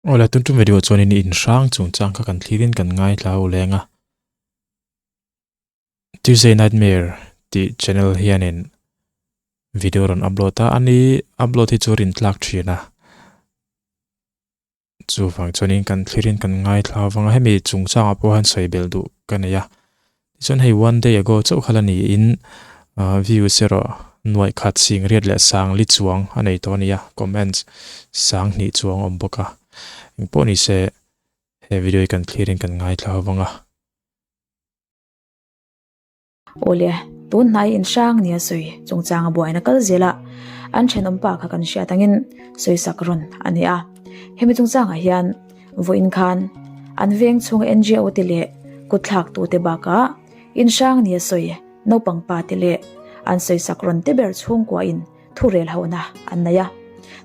Awle tun tum video chuanin in hrang chungchang kha kan thlirin kan ngaithla ho leng a. Tuesday Nightmare tih channel hianin video rawn upload a, ani upload hi chu rintlak thin a. Chuvang chuanin kan thlirin kan ngaithla avanga hemi chungchangah pawh hian sawi belh duh ka nei a. Tichuan hei one day ago chauh kha la niin ah views erawh nuaih khat sing riat leh sang li chuang a nei tawh a ni a, comments sang hnih chuang a awm bawk a. Engpawh ni se he video hi kan thlirin kan ngaithla avanga. Awle, tun hnai in hrang nia sawi chungchanga buaina kal zela an thenawm pa kha kan hriat angin sawisak rawn a ni a. Hemi chungchangah hian vawiin khan an veng chhunga NGO te leh kutthlak tute bakah in hrang nia sawi naupang pa te leh an sawisak rawn te ber chhungkua in thurel hona an nei a.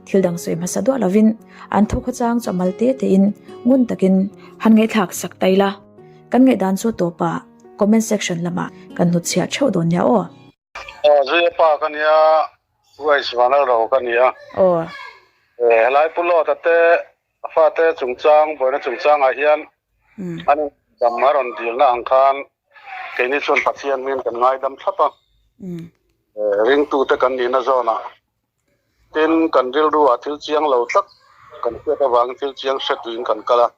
Thil dang sawi hmasa duah lovin an tho khawchang chu a mal te tein ngun takin han ngaihthlak sak ta ila. Kan ngaihdan chu tawpah comment section lamah kan hnutchhiah theuh dawn nia aw. Aw Zuia pa ka nia, Uais Vanlalro ka nia. Aw. Helai Pu Lawta te a fate chungchang buaina chungchangah hian an indam a rawn dilna ang khan keini chuan Pathian hmingin kan ngaidam thlap a. Ringtute kan nihna zawnah Tin, kan rilruah thil chiang lo tak kan hriat avangin thil chiang hre tuin kan kal a.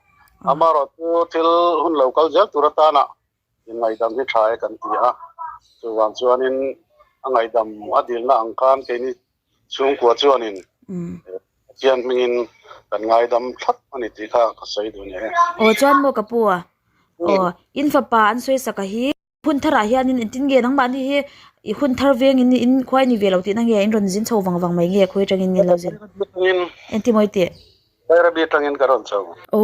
Amaherawhchu thil hun lo kal zel tur atana inngaihdam hi tha e kan ti a. Chuvang chuanin a ngaihdam a dilna ang khan keini chhungkua chuanin Pathian hmingin kan ngaidam thlap a ni tih kha ka sawi duh ni e. Aw chuan maw ka pu a? Aw, in fapa an sawisaka hi. Hun tharah hianin engtin nge nangmahni hi i hun thar vengin in khuai ni ve lo tihna nge in rawn zin chho vang vang mai nge khawi atangin nge lo zin engtin maw i tih? Bairabi atangin ka rawn chho. Aw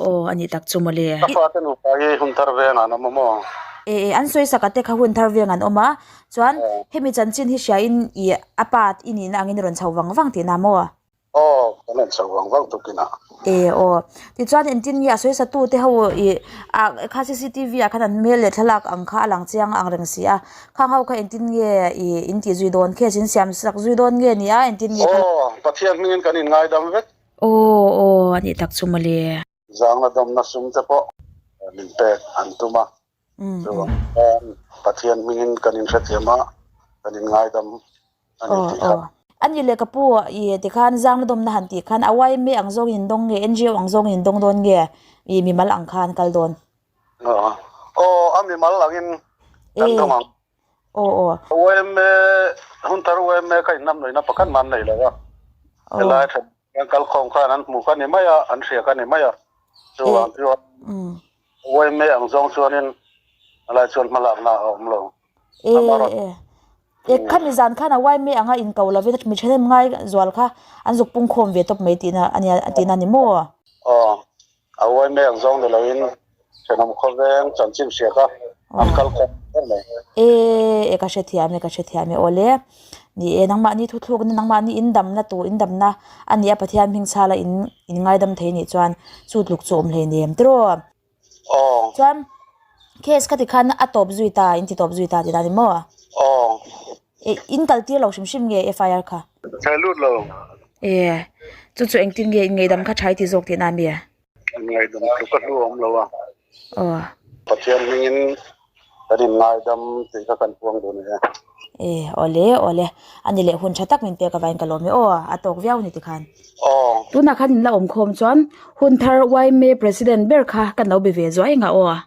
aw a nih tak chu mawle. Ka fate nupa hi hun thar veng an awm a maw? E e an sawi sak ate kha hun thar veng an awm a chuan hemi chanchin hi hria in i a pa i nihna angin i rawn chho vang vang tihna maw? Aw, kan rawn chho vang vang tukin a. E aw, tichuan engtin nge a sawi satu te ho i ah kha cctv ah khan an hmel leh thlalak ang kha a lang chiang ang reng si a, khang ho kha engtin nge i in tih zui dawn, case in siam sak zui dawn nge ni a, engtin nge kha. Aw, Pathian hmingin kan inngaidam vek. Aw aw, a nih tak chu mawle. Zangna dawmna sum te pawh min pek an tum a, chuvang chuan Pathian hmingin kan inhrethiam a, kan inngaidam a ni tih kha. A nih leh ka pu i tikhan zangna dawmna han tih khan a yma ang zawngin in dawng nge, NGO ang zawngin in dawng dawn nge i mimal ang khan kal dawn? Aw, a mimal angin kan dawng ang. Aw aw. Yma, Hunthar yma kha innamnawihna pakhat mah an nei lo a, helai then An kal khawm khan an hmu kha ni mai a, an hria kha ni mai a. Chuvang chuan yma ang zawng chuanin helai chuan hmalakna a awm lo. E e khami zan khan a yma anga inko lovin mi thahnem ngai zual kha an zuk pung khawm ve tawp mai tihna a nia tihna a ni maw? Aw. A uai mek zawng ni loin thenawm khawveng chanchin hria kha an kal khawp ber mai. E e ka hrethiam e ka hrethiam e awle ni e nangmahni thuthlukna nangmahni in damna tur in damna a nia Pathian hming chhala in in ngaidam thei nih chuan chu tluk chu awm hleinem tiraw. Aw. Chuan case kha tikhan a tawp zui ta in ti tawp zui ta tihna ni maw? Aw. E in kal tir lo hrim hrim nge FIR kha? Thei lut lo. E chu chu engtin nge in ngeihdam kha thai ti zawk tihna ami? Ngeihdam tluk a hlu awm lo a. Aw. Pathian hmingin kan in ngaidam tih kha kan puang duh ni e. E awle awle ani leh hun tha tak min pek avain ka lawm e aw a tawk viau ni tikhan. Aw. Tunah khan in la awm khawm chuan hun thar yma president ber kha kan lo be ve zuai nga aw.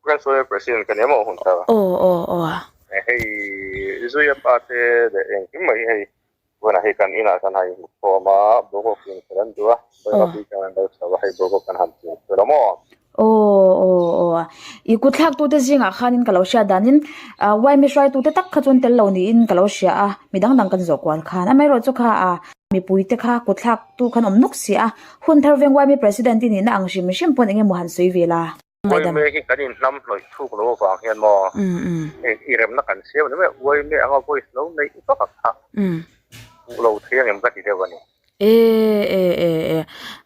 Kan president ka ni emaw hun thar. Aw aw aw. Hei Zuia pa te leh engkim mai hei tunah hei kan inah khan hei khawm a boruak in fel an duh a boruak hi kan lo chho a hei boruak kan han tih fel a maw. Aw aw aw i kut thlak tute zingah khanin ka lo hriat danin yma hruaitute tak kha chuan tel lo niin ka lo hria a midang dang kan zawh kual khan amaherawhchu kha a mipuite kha kut thlak tu khan awm nuk si a hun thar veng yma president i nihna ang hrim hrim pawn eng emaw han sawi ve la. Uaime hi kan inhnam hnawih thuk lo avang hian maw hei i remna kan siam ani mai a, uaime anga voice lo neih vak a kha hmuh lo thei angem ka ti deuh a ni.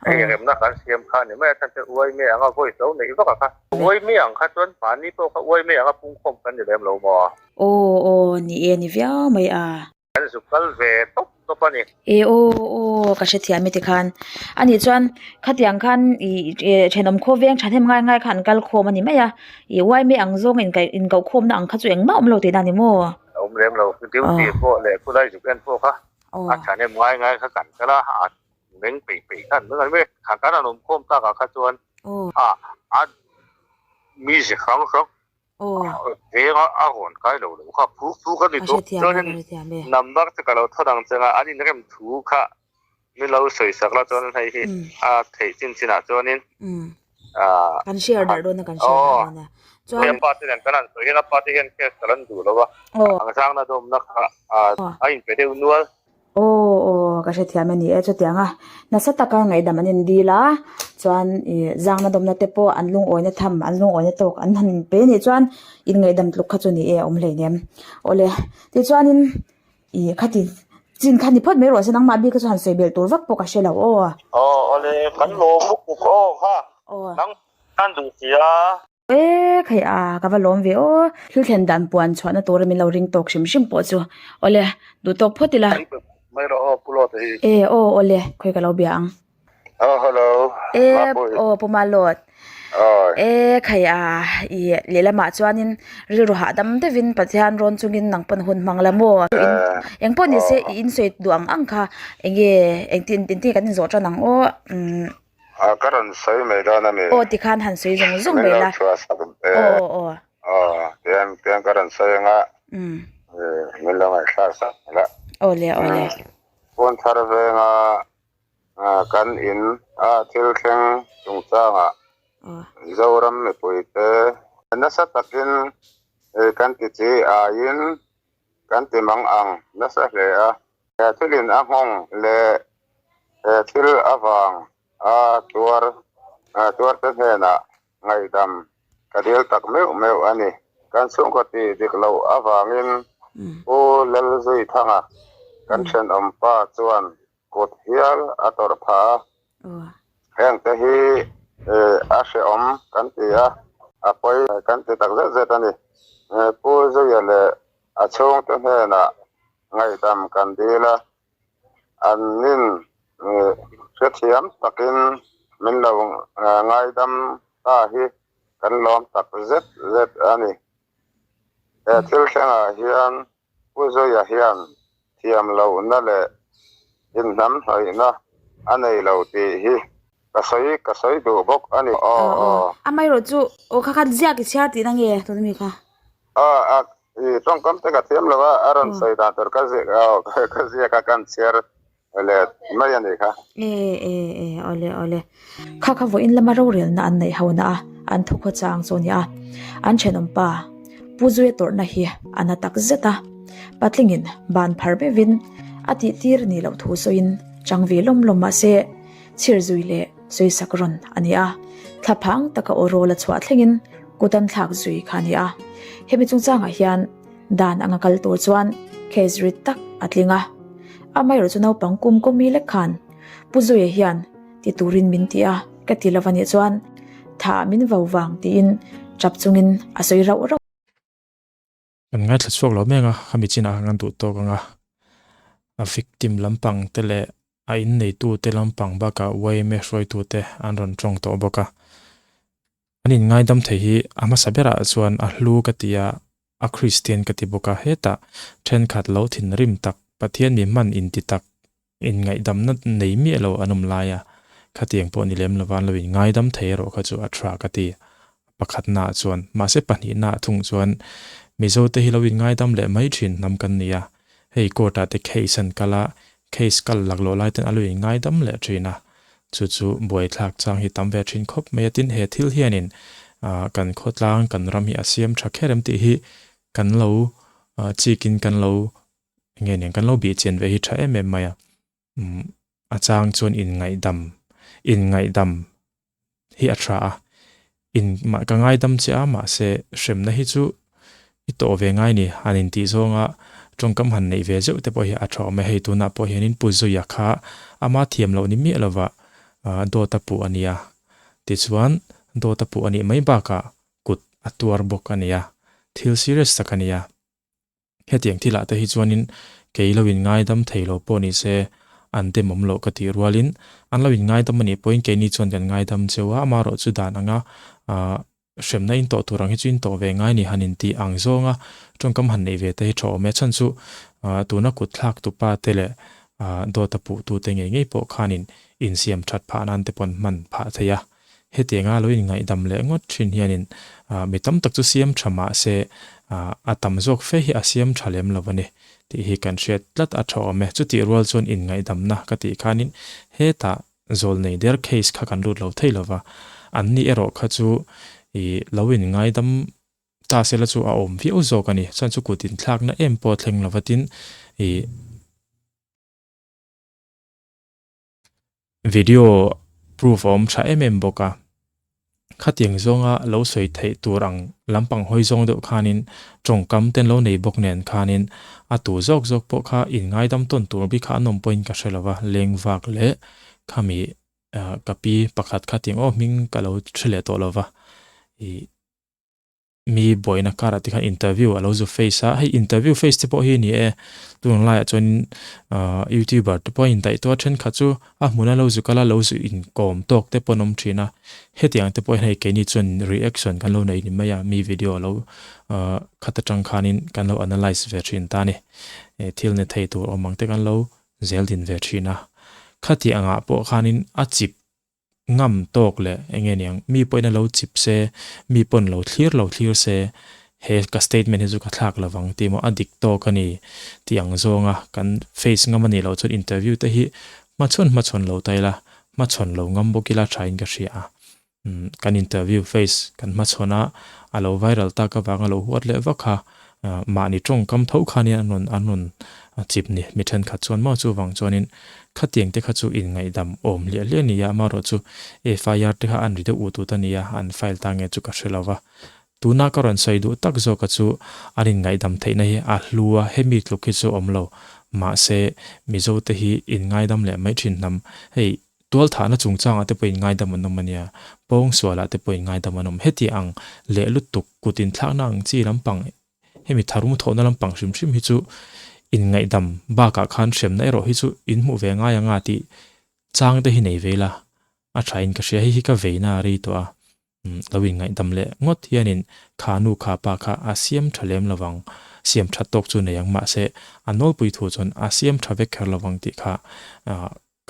Hei remna kan siam kha ani mai a, chhan chu uaime anga voice lo neih vak a kha. Uaime ang kha chuan mahni pawh kha uaime anga pungkhawm kan ni lem lo maw? Aw aw ni e ni viau mai a. Kan zuk kal ve tawp tawp a ni. E aw aw. Aw ka hrethiam e tikhan. Anih chuan khatiang khan ih thenawm khaw veng thahnem ngai ngai kha an kal khawm a ni mai a, ih uaime ang zawng inkaih inkoh khawmna ang kha chu engmah awm lo tihna a ni maw? Awm lem lo, duty pawh leh khulai zuk en pawh kha a thahnem ngai ngai kha kan kal a, a meng peih peih kha an meng a ni mai. Kha kan han awm khawm takah kha chuan a a mize hrang hrang Veng a rawn kai lo lo kha phuk phuk a ni tawh. Chuanin number chu ka lo thawn ang che nga an inrem thu kha min lo sawi sak la chuan hei hi a theih chin chin ah chuanin Kan share darh dawn a kan share darh dawn a. Chuan a pa te nen kan han sawi hian a pa te hian case ka lan duh lo a. Ang zangna dawmna kha a inpe deuh nual. Aw aw ka hrethiam a ni e chutiang a nasa taka ngaihdam an indil a chuan ih zangna dawmna te pawh an lungawina tham an lungawina tawk an han pe anih chuan inngaihdam tluk kha chu ni e a awm hleinem awle tichuanin ih khati chin kha ni phawt mai rawh se nangmah bik kha chu han sawi belh tur vak pawh ka hre lo aw. Aw awle kan lawm lutuk aw kha nang khan duh si a. E khai a, ka va lawm ve aw. Thil thlen dan puan chhuahna tura min lo ring tawk hrim hrim pawh chu. Awle, duh tawk phawt ila. Mai rawh aw, Pu Lawta hi. E aw, awle, khawi ka lo bia ang. Aw, hello. E, aw, Pu Malawt. E khai a, i lehlamah chuanin rilru hahdam deuhin Pathian rawn chungin nang pawn hun hmang la maw? Engpawh ni se i insawi duh ang ang kha enge engtin engtin kan inzawh tan ang aw. Umm. A ka rawn sawi mai dawn a ni. Aw tikhan han sawi zawng zawng mai la. Min lo chhuah sak e. Aw aw aw. Aw tiang tiang ka rawn sawi anga. Umm. Min lo ngaihthlak sak la. Aw le aw le. Phone thar venga kan in a thil thleng chungchangah Zoram mipuite nasa takin kan ti chi aiin kan ti mang ang nasa hle a. He thilin a nghawng leh he thil avang a tuar tuarte hnenah ngaihdam ka dil tak meuh meuh a ni. Kan chhungkaw tih dik loh avangin Pu Lalzuithanga kan thenawm pa chuan kut hial a tawrh phah a. Hengte hi a hrehawm kan ti a, a pawi kan ti tak zet zet a ni. Pu Zuia leh a chhungte hnenah ngaihdam kan dil a, an nin hrethiam takin min lo ngaidam ta hi kan lawm tak zet zet a ni. He thil thlengah hian Pu Zuia hian thiam lohna leh inhnamhnawihna a nei lo tih hi ka sawi ka sawi duh bawk a ni. Aw aw. Amaherawhchu aw kha kha ziak i chhiar tihna nge tuna mi kha? Aw a i tawngkam te ka thiam lo a, a rawn sawi dan tur ka ziak aw ka ziak a kan chhiar leh mai a nih kha. E e e awle awle. Kha kha vawiin lama rorelna an neih ho na a, an thu khaw chang chu a ni a. An thenawm pa Pu Zuia tawrhna hi a na tak zet a, patlingin ban phar meuhin a tih tir ni loh thu sawiin chang ve lawm lawm mahse chhir zui leh sawisak rawn a ni a, thlaphang taka aw rawl a chhuah thlengin kut an thlak zui kha a ni a. Hemi chungchangah hian dan anga kal tur chuan case rit tak a tling a, amaherawh chu naupang kum kawmi lek khan Pu Zuia hian ti turin min ti a, ka ti lo a nih chuan thah min vo vang tiin tap chungin a sawi rauh rauh. Kan ngaithla chhuak lo mek a, khami chinah khan kan duh tawk ang a, a victim lampang te leh a inneitu te lampang bakah yma hruaitu te an rawn tawng tawh bawk a. An inngaidam thei hi a hmasa berah chuan a hlu ka ti a, a Kristian ka ti bawk a, hetah thenkhat lo thinrim tak, Pathian mi hman inti tak, Inngaihdamna nei miah lo an awm lai a, khatiang pawh ni lem lova an lo inngaidam thei erawh kha chu a tha ka ti. Pakhatnaah chuan, mahse pahnihnaah thung chuan Mizote hi lo inngaidam leh mai thin hnam kan ni a, hei court-ah te case an kal a, case kal laklawh lai ten a lo inngaidam leh thin a, chu chu buaithlak chang hi tam ve thin khawp mai a, tin he thil hianin kan khawtlang kan ram hi a siam tha kher em tih hi kan lo chikin kan lo Nge nen kan lo bih chian ve hi tha em em mai a, umm a chang chuan inngaihdam, inngaihdam hi a tha a, in mah ka ngaidam che a mahse hremna hi chu i tawh ve ngai ni han intih zawnga tawngkam han neih ve zeuh te pawh hi a tha awm e, hei tunah pawh hianin Pu Zuia kha ama thiam loh ni miah lova dawt a puh a nia, tichuan dawt a puh a nih mai bakah kut a tuar bawk a nia, thil serious tak a nia. Hetiang thilah te hi chuanin kei lo in ngaidam thei lo pawh ni se, an demawm loh ka tih rualin an lo inngaidam a nih pawhin keini chuan kan ngaidam cheu a, amaherawh chu dan anga ah hremna in tawh tur ang hi chu in tawh ve ngai ni han intih ang zawnga tawngkam han neih ve te hi tha awm e. Chhan chu ah tuna kut thlak tu pa te leh ah dawt a puh tu te ngei ngei pawh khanin insiam that phah nan te pawh an hman phah thei a. Hetianga lo inngaihdam leh ngawt thin hianin ah mi tam tak chu siam tha mah se ah a tam zawk fe hi a siam tha lem lo a ni tih hi kan hriat tlat a tha awm e. Chutih rual chuan inngaihdamna ka tih khanin hetah Zawlnei der case kha kan lut lo thei lova, an ni erawh kha chu ih lo inngaidam ta sela chu a awm viau zawk a ni. Chuan chu kut inthlakna em pawh a thleng lova tin ih video proof a awm tha em em bawk a. Khatiang zawnga lo sawi theih tur ang lampang hawi zawng deuh khanin tawngkam ten lo nei bawk nen khanin a tu zawk zawk pawh kha inngaidam tawn tur bik kha an awm pawhin ka hre lo va, leng vak leh khami ka pi pakhat khatiang aw hming ka lo hre leh tawh lo va ih. Mi buaina karah te khan interview a lo zu face a, hei interview face te pawh hi ni e, tun laiah chuan ahh youtuber te pawh a indaih tawh a, thenkhat chu a hmuna lo zu kal a, lo zu inkawm tawk te pawh an awm thin a, hetiang te pawh hian hei keini chuan reaction kan lo nei ni mai a, mi video lo ahh khat atang khanin kan lo analyse ve thin ta a ni, thil ni thei tur awm ang te kan lo zel din ve thin a, khati angah pawh khanin a chip ngam tawk leh eng nge niang, mi pawhin a lo chip se, mi pawn lo thlir lo thlir se, he ka statement hi chu ka thlak lo vang tih maw a dik tawk a ni tih ang zawnga kan face ngam a nih loh chuan interview te hi hmachhawn hmachhawn lo ta ila, hmachhawn lo ngam bawk ila thain ka hria a. Kan interview face kan hmachhawn a, a lo viral tak avanga lo huat leh vak kha Mahni tawngkam tho khanin an rawn an rawn chip ni. Mi thenkhat chuan maw chuvang chuanin khatiang te kha chu inngaihdam awm hliah hliah a ni a, amaherawh chu FIR te kha an ri deuh ut ut a ni a, an file ta nge chu ka hre lo va. Tuna ka rawn sawi duh tak zawka chu an inngaihdam theihna hi a hlu a, hemi tluk hi chu awm lo. Mahse, Mizo te hi inngaidam leh mai thin hnam. Hei, tualthahna chungchangah te pawh inngaidam an awm a nia, pawngsualah te pawh inngaidam an awm. Heti ang leh lutuk kut inthlakna ang chi lampang, hemi tharum thawhna lampang hrim hrim hi chu inngaihdam bakah khan hremna erawh hi chu in hmuh ve ngai anga tih chang te hi nei ve ila a thain ka hria. Hei hi ka veina a rei tawh a, lo inngaihdam leh ngawt hianin kha nu kha pa kha a siam tha lem lovang, siam tha tawk chu nei ang mahse a nawlpui thu chuan a siam tha vek kher lovang tih kha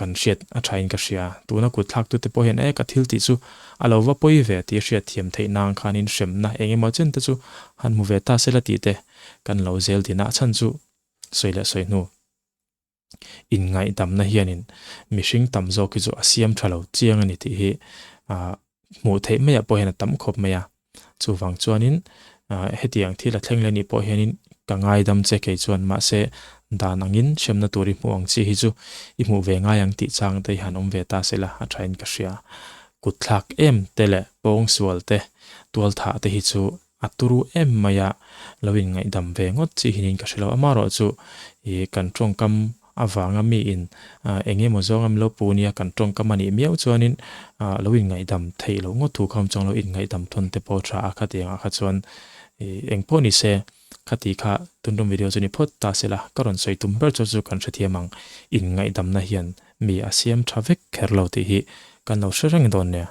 Kan hriat a thain ka hria. Tuna kut thlaktute pawh hian e ka thil tih chu a lo va pawi ve tih hriat thiam theih nang khanin hremna eng emaw chen te chu han hmu ve ta sela tih te kan lo zel din a, chhan chu sawi leh sawi hnu inngaihdamna hianin mihring tam zawk hi chu a siam tha lo chiang a ni tih hi hmuh theih maiah pawh hian a tam khawp mai a. Chuvang chuanin hetiang thil a thleng leh nih pawh hianin ka ngaidam che kei chuan mahse dan angin hremna tur i hmuh ang chi hi chu i hmuh ve ngai ang tih chang te hi han awm ve ta sela a thain ka hria. Kutthlak em te leh pawngsual te tualthah te hi chu a turu em mai a, lo inngaihdam ve ngawt chi hinin ka hre lo. Amaherawh chu ih kan tawngkam avanga mi in eng emaw zawnga min lo pu nia kan tawngkam a nih miau chuanin lo inngaihdam theih loh ngawt thu kha awm chuang lo inngaihdam thawn te pawh tha a khatiang ah kha chuan ih eng pawh ni se khati kha tuntum video chu ni phawt ta sela ka rawn sawi tum ber chu chu kan hrethiam ang inngaihdamna hian mi a siam tha vek kher lo tih hi kan lo hre reng dawn nia.